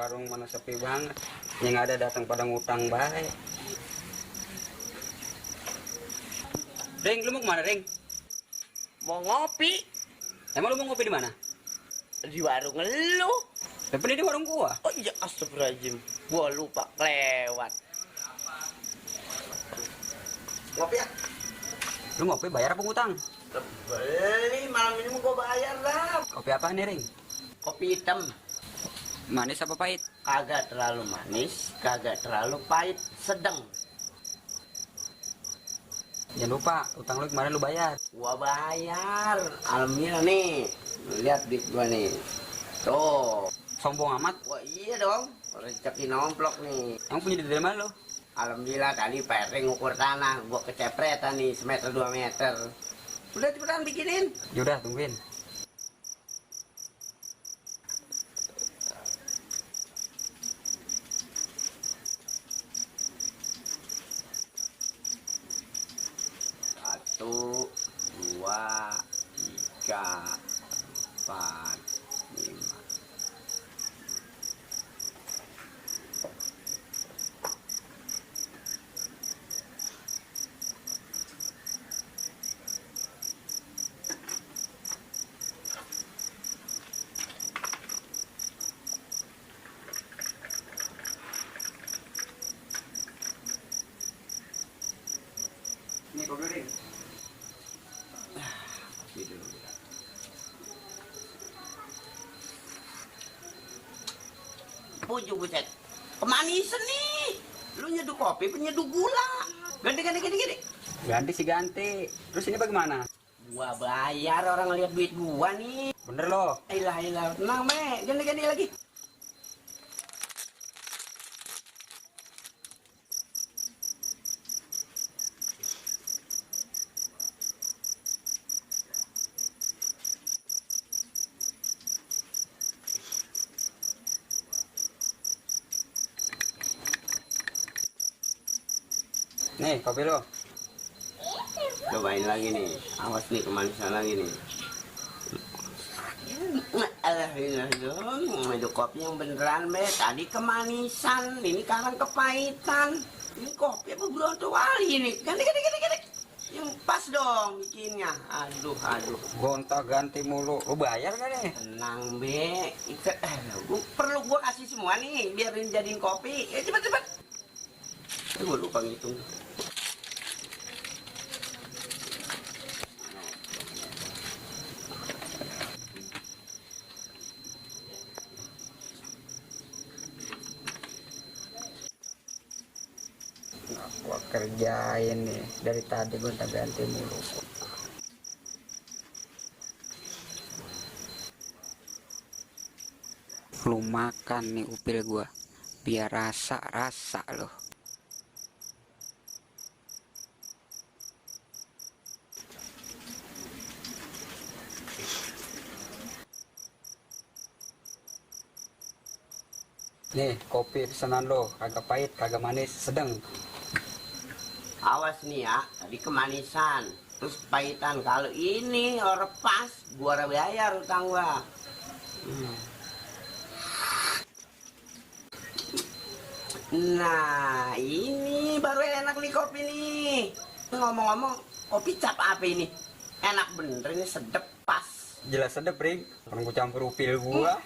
warung mana sepi banget. Yang ada datang pada ngutang baik. Ring, lu mau kemana, Ring? Mau ngopi Emang lu mau ngopi di mana? di warung lu. Tapi ini di warung gua. Oh iya, astagfirullahaladzim, gua lupa lewat. Ngopi ya? Lu ngopi bayar apa ngutang? Beli malam ini mau gua bayar lah. Kopi apa nih, Ring? Kopi hitam, Manis apa pahit? kagak terlalu manis, kagak terlalu pahit, sedang. Jangan lupa, utang lu kemarin lu bayar. Gua bayar, alhamdulillah nih. Lihat duit gua nih. Tuh. Sombong amat. Wah iya dong, rezeki nomplok nih. Emang punya di mana lu? Alhamdulillah tadi Pak RT ngukur tanah, gua kecepretan nih 1 meter 2 meter. Udah cepetan bikinin. Yaudah, tungguin. Satu, dua, tiga, empat, lima. Ini kopi, Ring. Kopi dulu. Pujuk buset, kemanisan nih. Lu nyeduh kopi, penyeduh gula. Ganti. Ganti sih ganti. Terus ini bagaimana? Gua bayar, orang ngeliat duit gua nih. Bener loh. Ilah, tenang me, ganti lagi. Nih, kopi lo. Cobain lagi nih, awas nih kemanisan lagi nih. Alhamdulillah dong, itu kopi yang beneran be. Tadi kemanisan, ini sekarang kepahitan. Ini kopi apa Bronto Wali ini? Ganti. Yang pas dong bikinnya. Aduh. Gonta ganti mulu. Lu bayar gak nih? Tenang be, perlu gua kasih semua nih biar jadiin kopi. Ya cepet. Gua lupa ngitung. Gua kerjain nih. Dari tadi gonta ganti mulu. Lu makan nih upil gua. Biar rasa loh. Nih, kopi pesanan lo, kagak pahit, kagak manis, sedang. Awas nih ya, tadi kemanisan, terus pahitan. Kalau ini orang pas, gua bayar utang gua. Nah, ini baru enak nih kopi nih. Ngomong-ngomong, kopi cap apa ini? Enak bener, ini sedep pas. Jelas sedep, Ring. Orang gua campur upil gua.